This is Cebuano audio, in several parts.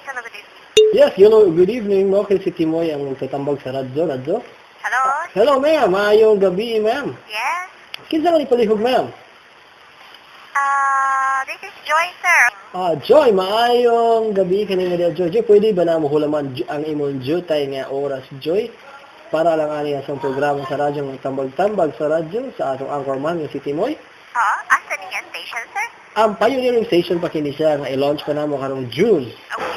Hello, good evening. Yes, hello, good evening. Mo kay si Timoy ang nagtatambag sa radyo, radyo. Hello? Hello, ma'am. Maayong gabi, ma'am. Yes? Kinsa man ipalihog, ma'am? This is Joy, sir. Ah, Joy, maayong gabi kanimo diha, Joy. Joy, pwede ba na mo hulaman ang imong jutay nga oras, Joy? Para lang ani sa programa sa radyo ng tambag-tambag sa radyo sa atong anchorman nga si Timoy. Ha? Asa niya station, sir? Ang pioneering station pa kini siya nga i-launch pa namo karong June. Okay.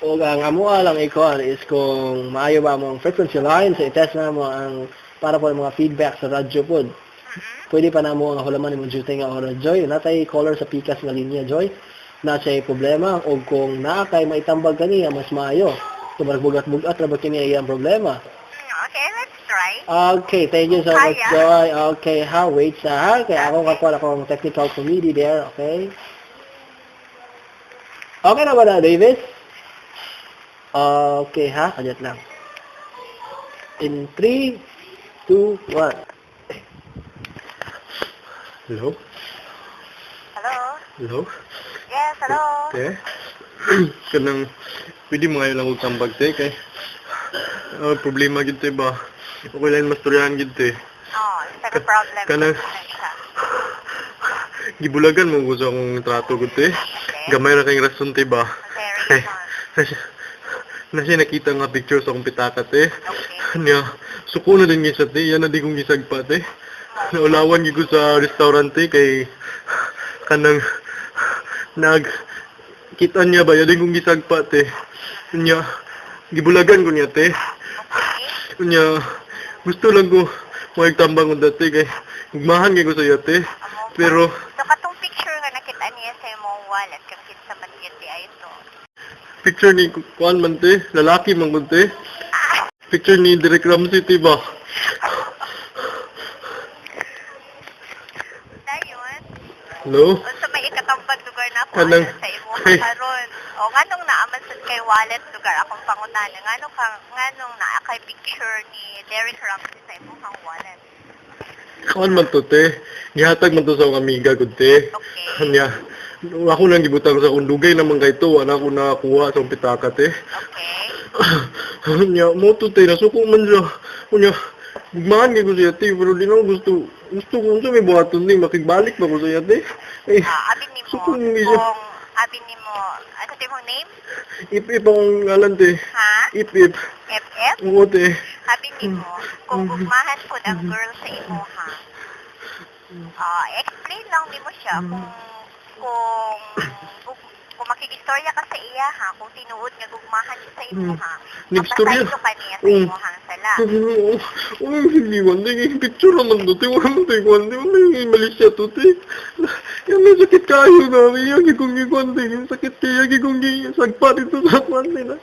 O ang amoa lang ikuan is kung maayo ba among frequency line sa i-test namo ang para po ang mga feedback sa radyo pod. Pwede pa namo ang hulaman imong duty nga oras, Joy. Natay caller sa pikas nga linya, Joy. Na siya'y problema o kung naa kay maitambag kaniya mas maayo. Tumarag bugat-bugat ra ba kini ang problema? Okay, let's try. Okay, thank you so much, Kaya. Joy. Okay, ha, wait sa ha. Kaya ako kakuha akong technical committee there, okay? Okay na ba na, Davis? Okay, ha? Kadyat lang. In 3, 2, 1. Hello? Hello? Hello? Yes, hello. Te? Kanang, pwede mo ngayon lang og tambag, te, kay problema gid te ba? Okay lang mastoryahan gid te. Oh, is that a problem? Kanang- Gibulagan mo ko sa akong trato gud te. Okay. Gamay ra kay rason te ba? Okay, reason. Na siya nakita nga picture sa akong pitaka te. Okay. Nya, suko na din gisa te, yan na di kong gisagpa te. Naulawan gid ko sa restaurant te kay kanang nag kita niya ba yan din kong gisagpa te. Nya, gibulagan ko niya te. Okay. Nya, gusto lang ko magtambang ko dati kay gugmahan kay ko sa iya te. Amo ba? Pero So, katong picture nga nakita niya sa imong wallet, kang kinsa man yun di ay ito. Picture ni kuan man te, lalaki man gud te. Picture ni Derek Ramsey te ba? Dayon, Hello? unsa may ikatambag lugar na ako Kanang- ano sa imong Ay. karon. O nganong naaman sad kay wallet lugar akong pangutana, nganong kang nganong naa kay picture ni Derek Ramsey sa imong wallet? Kuan man to te. Gihatag man to sa akong amiga gud te. Okay. Nya, ako lang gibutang sa akong dugay naman kay to, wala ko nakakuha sa akong pitaka te. Okay. Nya, mo to te, nasuko man siya. Nya, gugmahan kay ko siya te, pero di na ako gusto. Gusto ko unsa may buhaton ni makigbalik ba ko sa iya te. Eh, Ah, abi nimo suko man siya. kung abi nimo ano to imong name? Ip-ip akong ngalan te. Ha? Ip-ip. FF? Oo te. Abi nimo kung gugmahan pud ang girl sa imuha. Ah, explain lang nimo siya kung makigistorya ka sa iya ha, kung tinuod nga gugmahan siya sa imuha. Nigstorya. Mapasaylo ka niya sa imuhang sala. Oo, oh, hindi man, di, picture naman to, te, wala man te, kwan, di, wala yung mali siya to, te. Yan, may sakit kayo na, yung gigong gigwan, te, yung sakit kaya, gigong sagpa dito sa kwan, te, na.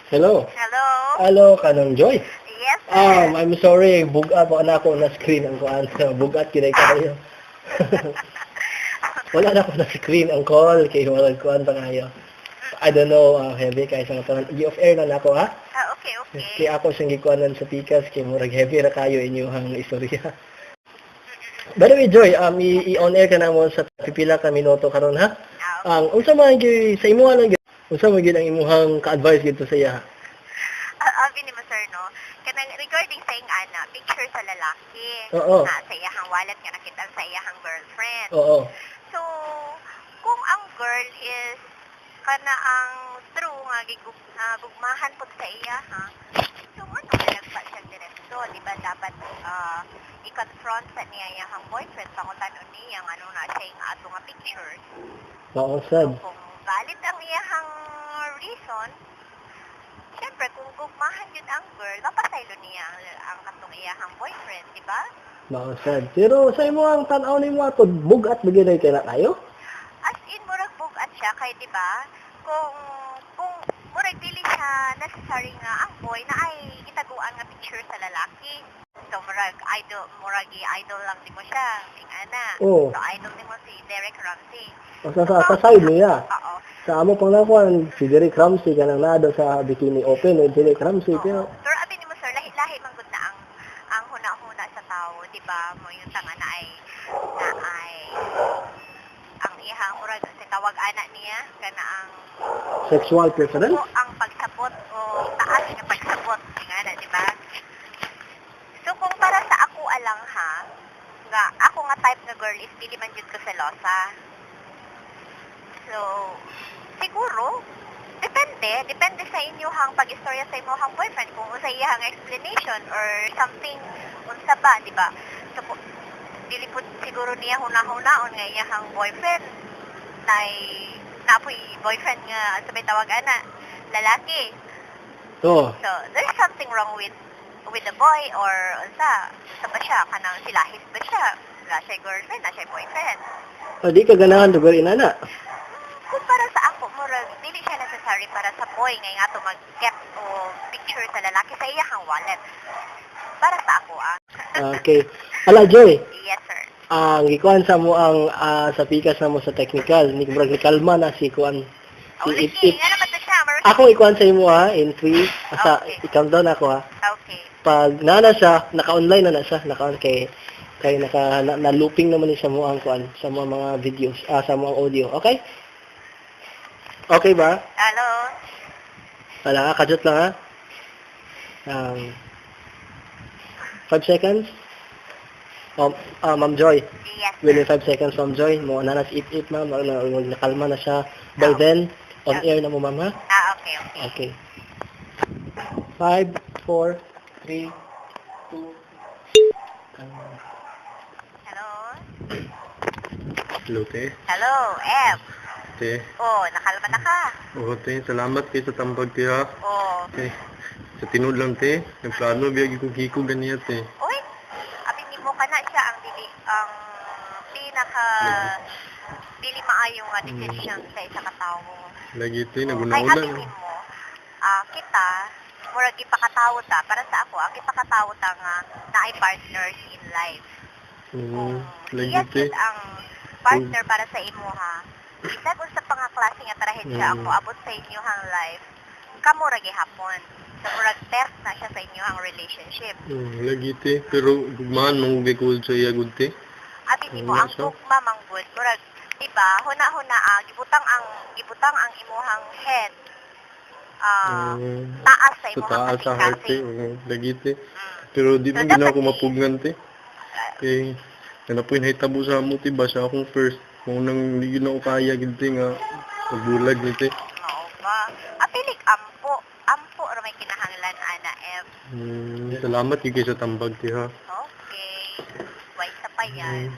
Hello. Hello? Hello, kanang Joy. Yes, sir. I'm sorry, bugat pa na ako na screen ang kuan. Bugat kinay kayo. Wala na ako na screen ang call kay wala kuan pa kayo. I don't know, heavy kay sa tanan. I-off air na nako ha. Ah, okay, okay. Kay ako siyang gikuanan sa pikas kay murag heavy ra kayo inyong istorya. By the way, Joy, i-on air ka na mo sa pipila ka minuto karon ha. Ah, Ang unsa man gyud sa imuha lang gyud, unsa man gyud ang imuhang ka-advice gyud sa iya? Ah, abi nimo sir no, kanang regarding sa ing ana, picture sa lalaki. Oo. Na sa iyahang wallet nga nakita sa iyahang girlfriend. Oo. So, kung ang girl is kana ang true nga gugmahan pud sa iya ha. So ano nagpa siya diretso, di ba dapat i-confront sa niya iyahang boyfriend pangutanon niya ngano na siya yung ato nga picture. Mao sad. So, kung valid ang iyahang reason, syempre kung gugmahan yun ang girl, mapasaylo niya ang katong iyahang boyfriend, di ba? Mao sad. Pero sa imuhang tan-aw nimo ato bugat ba gyud kay na kayo? As in, murag bugat siya kay, di ba? Kung murag dili siya necessary nga ang boy na ay gitaguan nga picture sa lalaki. So, murag idol, murag i-idol lang di mo siya, ing ana. Oo. So, idol nimo si Derek Ramsey. O sa side niya. Oo. Sa amo pang nakuan si Derek Ramsey kanang nado sa Bikini Open eh, Derek Ramsey Oo. pero Pero abi nimo sir, lahi-lahi man gud na ang huna-huna sa tao, di ba? Mo yung tanga na ay ang tawag ana niya kana ang Sexual preference? o ang pagsabot o taas nga pagsabot nga na, di ba? So kung para sa ako alang ha, nga ako nga type nga girl is dili man jud ko selosa. So siguro depende sa inyohang pag-istorya sa imong boyfriend kung unsa iyang explanation or something unsa ba, di ba? So dili pud siguro niya hunahunahon nga iyang boyfriend nay napoy boyfriend nga sa may tawag ana lalaki. So, So there's something wrong with the boy or unsa sa ba siya kanang silahis ba siya? Wala siya girlfriend, na siya boyfriend. O di ka ganahan dugar inana. Kung para sa ako, murag dili siya necessary para sa boy nga nga to mag-get o picture sa lalaki sa iyang wallet. Para sa ako ah. Okay. Ala Joy, Yes, sir. Ang gikuan sa mo ang sa pikas na mo sa technical, ni murag ni kalma na si kuan Oh, si lagi, Ip Ip. nga naman to siya. Marunong. Ako ikuan sa imo ha, in 3, sa i-countdown ako ha. Okay. Pag nana siya, naka-online na na siya, naka kay kay naka na looping naman ni sa mo ang kuan sa mga videos, sa mga audio. Okay? Okay ba? Hello? Wala ka, kajot lang ha. 5 seconds. Ma'am Joy, Yes, sir. within 5 seconds, Ma'am Joy, mo na na si Ip Ip, ma'am, nakalma na siya. By then, on air na mo, ma'am, ha? Ah, okay, okay. Okay. 5, 4, 3, 2, Hello? Hello, te. Hello, Em. Te. Oh, nakalma na ka. Oo, te. Salamat kay sa tambag, te, ha. Oh. Te. Sa tinud lang, te. Nagplano, biyag ko hiko ganiya, te. Uy, abi nimo ka na siya ang dili ang pinaka dili maayo nga decision sa isa ka tawo. Lagi, te. Kay Naguna-una. abi nimo, kita murag gipakatawo ta para sa ako, ang gipakatawo ta nga naay partners in life. Kung Lagi, siya te. gyud ang partner para sa imuha, bisag unsa pa nga klase nga trahedya ang moabot sa inyuhang life, kamo ra gihapon. Sa murag test na siya sa inyuhang relationship. Lagi, te. Pero, gugmaan, mangugay ko sa iya, gud, te. Abi nimo Wala ang siya. gugma manggod murag di ba huna-huna gibutang ang imuhang head taas sa Sa imuhang taas sa heart, te. kasing-kasing. Oo, lagi, te. Pero di So, mo ginawa dapat ko mapugnan, te. Kay, kana po yung hitabo sa amo, te. Basta akong first. Kung nang di gid na ako kaya, gid, te, nga magbulag, ni, te. Mao ba? Apilig ampo, ampo ra may kinahanglan ana em. Salamat gyud kay sa tambag, te, ha. Okay. Way sa pa yan.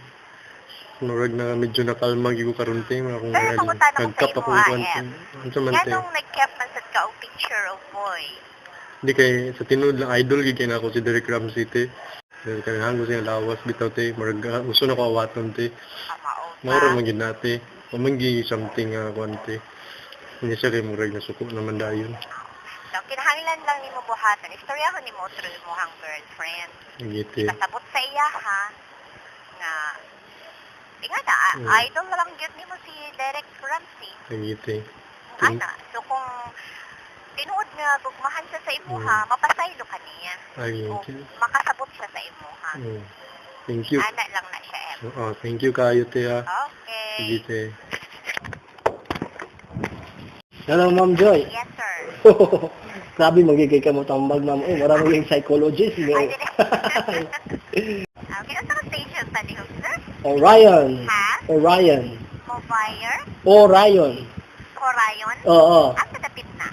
Murag na medyo nakalma gyud ko karon, te. Mga akong Pero pangutana ko sa nagkap imo, ako ah, kuan, te. Em. Unsa man, te? Nganong nag-kept man sad ka og picture of boy? Hindi kay sa tinud lang idol gyud kay nako si Derek Ramsey, te. Dahil kay hanggo siya lawas bitaw, te. Murag gusto na ko awaton, te. Mao ba? Mao ra man gyud na, te. Wa man gyud something nga kuan, te. Hindi siya kay murag nasuko naman dayon. So, kinahanglan lang nimo buhaton. Istoryahon nimo through imong girlfriend. Lagi, te. Pasabot sa iya ha nga nga na, idol na lang gyud nimo si Derek Ramsey. Lagi, te. Tin- Ana, so kung tinuod nga gugmahan siya sa imuha, mapasaylo ka niya. Ay, O te. makasabot siya sa imuha. Thank you. Ana lang na siya, Em. Oh, thank you kayo, te, ha. Okay. Sige, te. Hello, Ma'am Joy. Yes, sir. Grabe, magigay ka mo tambag, ma'am. Eh, marami yung psychologist. Ay, No? dili. Okay, unsa ka station sa lihok, sir? Orion. Ha? Orion. Mobile? Orion. Orion? Oo. Asa dapit na?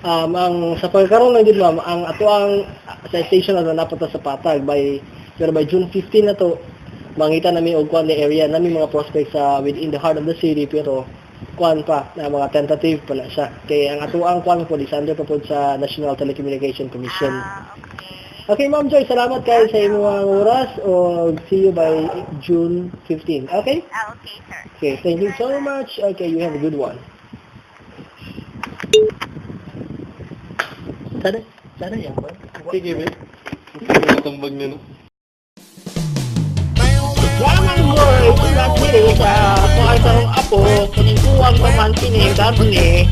Ang sa pagkaroon lang din, ma'am, ang ato ang sa station na napunta sa Patag by pero by June 15 na to mangita nami og kuan ni area nami mga prospects sa within the heart of the city, pero kuan pa na mga tentative pa na siya kay ang ato ang kuan po is under pa pod sa National Telecommunication Commission. Ah, okay. Okay, Ma'am Joy, salamat kayo sa imong oras o see you by June 15. Okay? Ah, okay, sir. Okay, thank you so much. Okay, you have a good one. Sana, sana yan ba? Sige, be. Sige, tambag niya, no? Sa kuang apo, kuning kuwang paman kining karne.